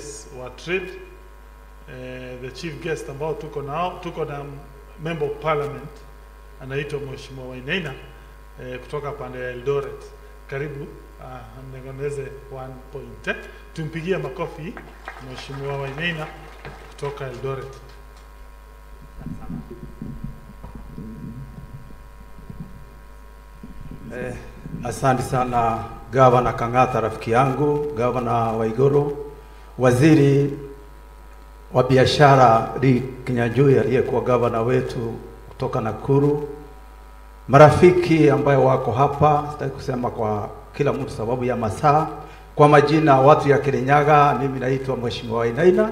CS wa Trade, the chief guest ambao tuko nao, tuko na member of parliament anaitwa Mheshimiwa Wainaina kutoka pande ya Eldoret. Karibu anengoneze one point. Tumpigie makofi Mheshimiwa Wainaina kutoka Eldoret. Asante sana Gavana Kang'ata, rafiki yangu, Gavana Waiguru, Waziri wa Biashara Lee Kinyanjui aliyekuwa gavana wetu kutoka Nakuru, marafiki ambayo wako hapa, sitaki kusema kwa kila mtu sababu ya masaa. Kwa majina watu ya Kirinyaga, mimi naitwa Mheshimiwa Wainaina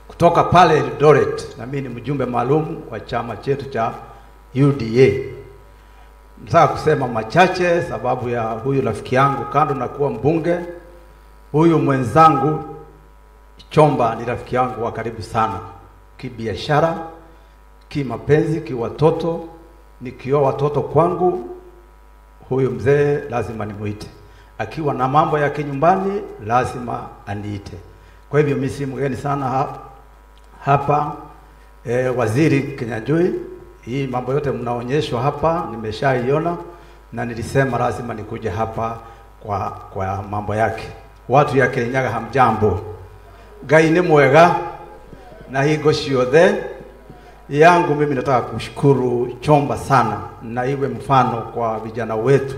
kutoka pale Eldoret, na mimi ni mjumbe maalum wa chama chetu cha UDA. Nataka kusema machache sababu ya huyu rafiki yangu, kando na kuwa mbunge, huyu mwenzangu Chomba ni rafiki yangu wa karibu sana, kibiashara, kimapenzi, kiwatoto. Nikioa watoto kwangu, huyu mzee lazima nimuite. Akiwa na mambo ya kinyumbani lazima aniite. Kwa hivyo mimi si mgeni sana hapa. Waziri Kinyanjui, hii mambo yote mnaonyeshwa hapa nimeshaiona, na nilisema lazima nikuje hapa kwa mambo yake. Watu ya Kirinyaga hamjambo. Ngai ni mwega na higo ciothe yangu. Mimi nataka kushukuru Chomba sana, na iwe mfano kwa vijana wetu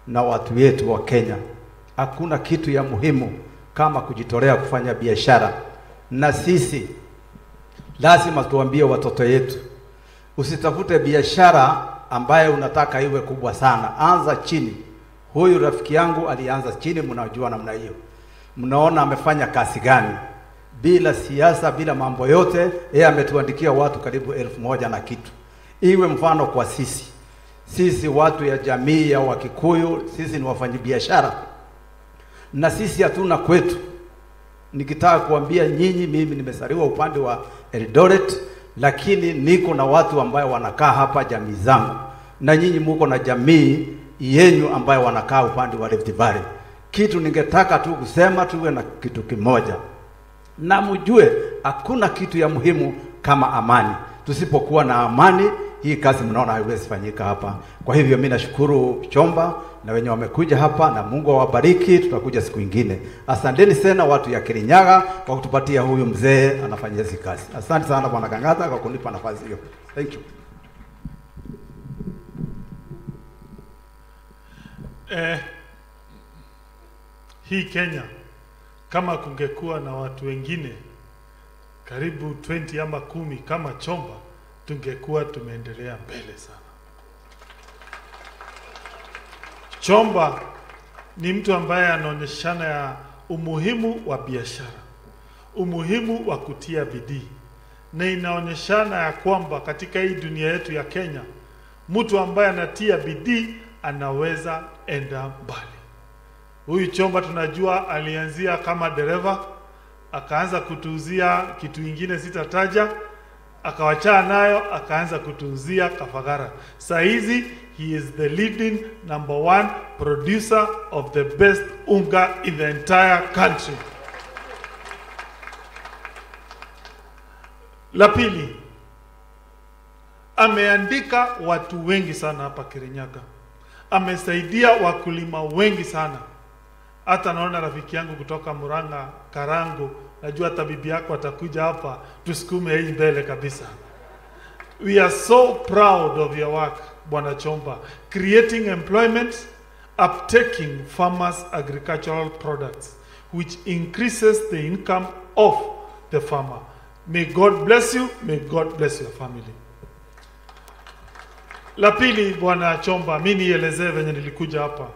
na watu wetu wa Kenya. Hakuna kitu ya muhimu kama kujitolea kufanya biashara, na sisi lazima tuambie watoto yetu, usitafute biashara ambaye unataka iwe kubwa sana, anza chini. Huyu rafiki yangu alianza chini, mnajua namna hiyo. Mnaona amefanya kazi gani? Bila siasa, bila mambo yote, yeye ametuandikia watu karibu 1000 na kitu. Iwe mfano kwa sisi. Sisi watu ya jamii ya Wakikuyu, sisi ni wafanyabiashara. Na sisi hatuna kwetu. Nikitaka kuambia nyinyi, mimi nimesaliwa upande wa Eldoret, lakini niko na watu ambayo wanakaa hapa, jamii zangu. Na nyinyi muko na jamii yenu ambayo wanakaa upande wa Rift Valley. Kitu ningetaka tu kusema, tuwe na kitu kimoja. Na mjue hakuna kitu ya muhimu kama amani. Tusipokuwa na amani, hii kazi mnaona haiwezi fanyika hapa. Kwa hivyo mimi nashukuru Chomba na wenye wamekuja hapa, na Mungu awabariki. Tutakuja siku nyingine. Asanteni sana watu ya Kirinyaga kwa kutupatia huyu mzee anafanya hizi kazi. Asante sana Bwana Kang'ata kwa kunipa nafasi hiyo. Thank you. Hii Kenya, kama kungekuwa na watu wengine karibu 20 ama 10 kama Chomba, tungekuwa tumeendelea mbele sana. Chomba ni mtu ambaye anaonyeshana ya umuhimu wa biashara, umuhimu wa kutia bidii, na inaonyeshana ya kwamba katika hii dunia yetu ya Kenya, mtu ambaye anatia bidii anaweza enda mbali. Huyu Chomba tunajua alianzia kama dereva, akaanza kutuuzia kitu ingine sitataja, akawachana nayo, akaanza kutuuzia kafagara. Saa hizi he is the leading number 1 producer of the best unga in the entire country. La pili, ameandika watu wengi sana hapa Kirinyaga. Amesaidia wakulima wengi sana. Hata naona rafiki yangu kutoka Murang'a, Karango, najua hata bibi yako atakuja hapa, tusukume hii mbele kabisa. We are so proud of your work, Bwana Chomba, creating employment, uptaking farmers' agricultural products, which increases the income of the farmer. May God bless you, may God bless your family. La pili, Bwana Chomba, mimi nielezee venye nilikuja hapa.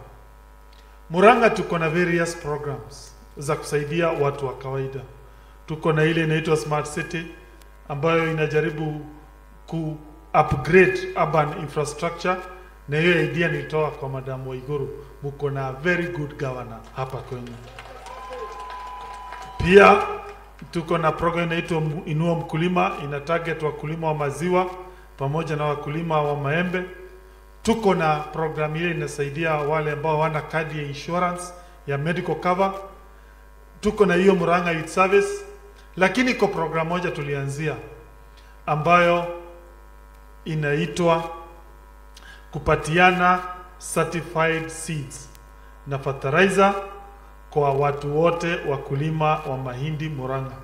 Murang'a tuko na various programs za kusaidia watu wa kawaida. Tuko na ile inaitwa Smart City ambayo inajaribu ku upgrade urban infrastructure, na hiyo idea nilitoa kwa Madam Waiguru. Muko na very good governor hapa kwenyu. Pia tuko na program inaitwa Inua Mkulima, ina target wakulima wa maziwa pamoja na wakulima wa maembe. Tuko na program ile inasaidia wale ambao hawana kadi ya insurance ya medical cover. Tuko na hiyo Murang'a Youth Service, lakini iko program moja tulianzia ambayo inaitwa kupatiana certified seeds na fertilizer kwa watu wote wakulima wa mahindi Murang'a.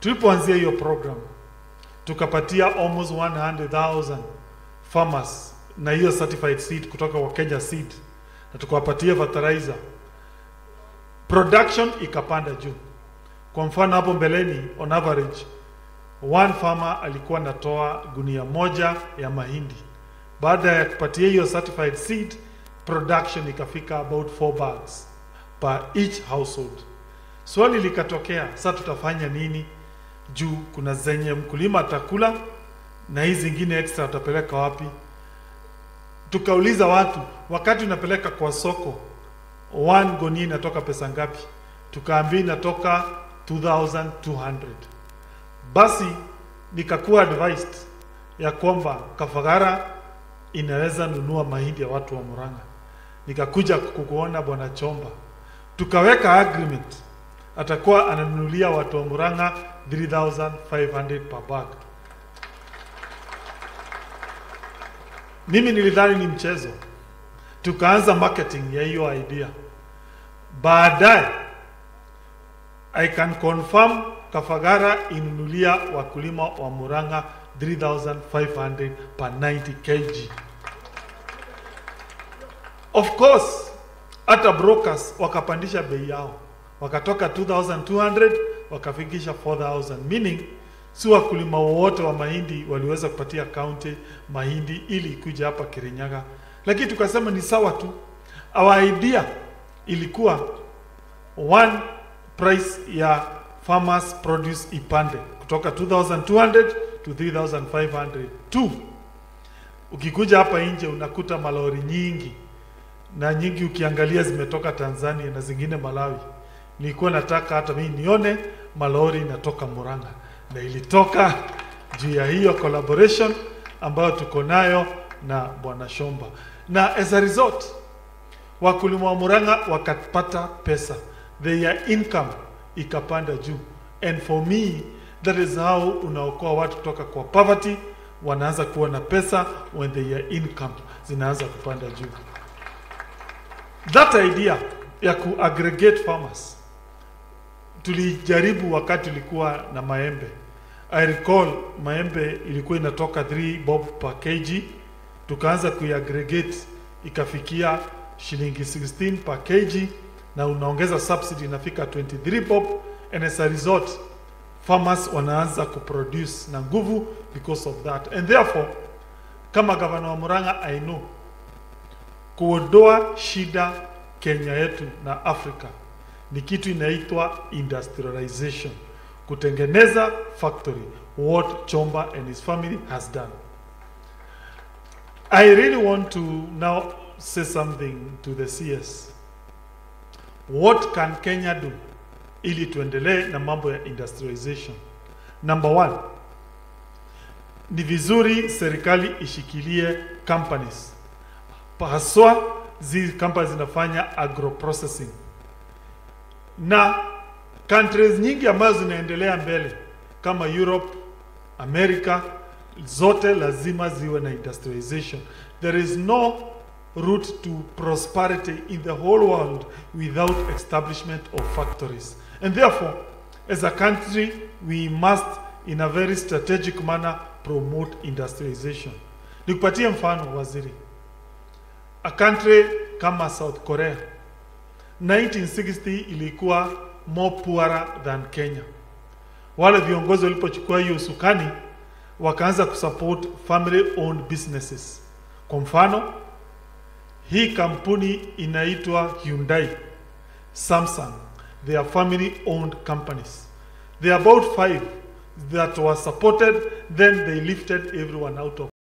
Tulipoanzia hiyo program tukapatia almost 100,000 farmers na hiyo certified seed kutoka kwa Kenya Seed, na tukawapatia fertilizer. Production ikapanda juu. Kwa mfano hapo mbeleni, on average one farmer alikuwa anatoa gunia moja ya mahindi. Baada ya kupatia hiyo certified seed, production ikafika about 4 bags per each household. Swali likatokea, sasa tutafanya nini? Juu kuna zenye mkulima atakula na hizi zingine extra atapeleka wapi? Tukauliza watu, wakati unapeleka kwa soko one gunia inatoka pesa ngapi? Tukaambiwa inatoka 2200. Basi nikakuwa advised ya kwamba Kafagara inaweza nunua mahindi ya watu wa Murang'a. Nikakuja kukuona Bwana Chomba, tukaweka agreement atakuwa ananunulia watu wa Murang'a 3500 per bag. Mimi nilidhani ni mchezo. Tukaanza marketing ya hiyo idea. Baadaye I can confirm Kafagara inunulia wakulima wa Murang'a 3500 per 90 kg. Of course, hata brokers wakapandisha bei yao. Wakatoka 2200 wakafikisha 4000, meaning si wakulima wote wa mahindi waliweza kupatia county mahindi ili ikuja hapa Kirinyaga. Lakini tukasema ni sawa tu. Our idea ilikuwa one price ya farmers produce ipande kutoka 2200 to 3500. Two, ukikuja hapa nje unakuta malori nyingi na nyingi ukiangalia zimetoka Tanzania na zingine Malawi. Nilikuwa nataka hata mimi nione malori inatoka Murang'a, na ilitoka juu ya hiyo collaboration ambayo tuko nayo na Bwana Shomba. Na as a result, wakulima wa Murang'a wakapata pesa, their income ikapanda juu. And for me, that is how unaokoa watu kutoka kwa poverty, wanaanza kuwa na pesa when their income zinaanza kupanda juu. That idea ya ku-aggregate farmers tulijaribu wakati tulikuwa na maembe. I recall maembe ilikuwa inatoka 3 bob per kg, tukaanza kuiaggregate ikafikia shilingi 16 per kg, na unaongeza subsidy inafika 23 bob, and as a result farmers wanaanza kuproduce na nguvu because of that. And therefore, kama gavana wa Murang'a, I know kuondoa shida Kenya yetu na Afrika ni kitu inaitwa industrialization, kutengeneza factory, what Chomba and his family has done. I really want to now say something to the CS. What can Kenya do ili tuendelee na mambo ya industrialization? Number one, ni vizuri serikali ishikilie companies, haswa zile companies zinafanya agro-processing. Na countries nyingi ambazo zinaendelea mbele kama Europe, America, zote lazima ziwe na industrialization. There is no route to prosperity in the whole world without establishment of factories. And therefore, as a country, we must, in a very strategic manner, promote industrialization. Nikupatie mfano, waziri. A country kama South Korea, 1960 ilikuwa more poorer than Kenya. Wale viongozi walipochukua hiyo usukani, wakaanza kusupport family owned businesses. Kwa mfano, hii kampuni inaitwa Hyundai, Samsung. They are family owned companies. There are about 5 that were supported, then they lifted everyone out of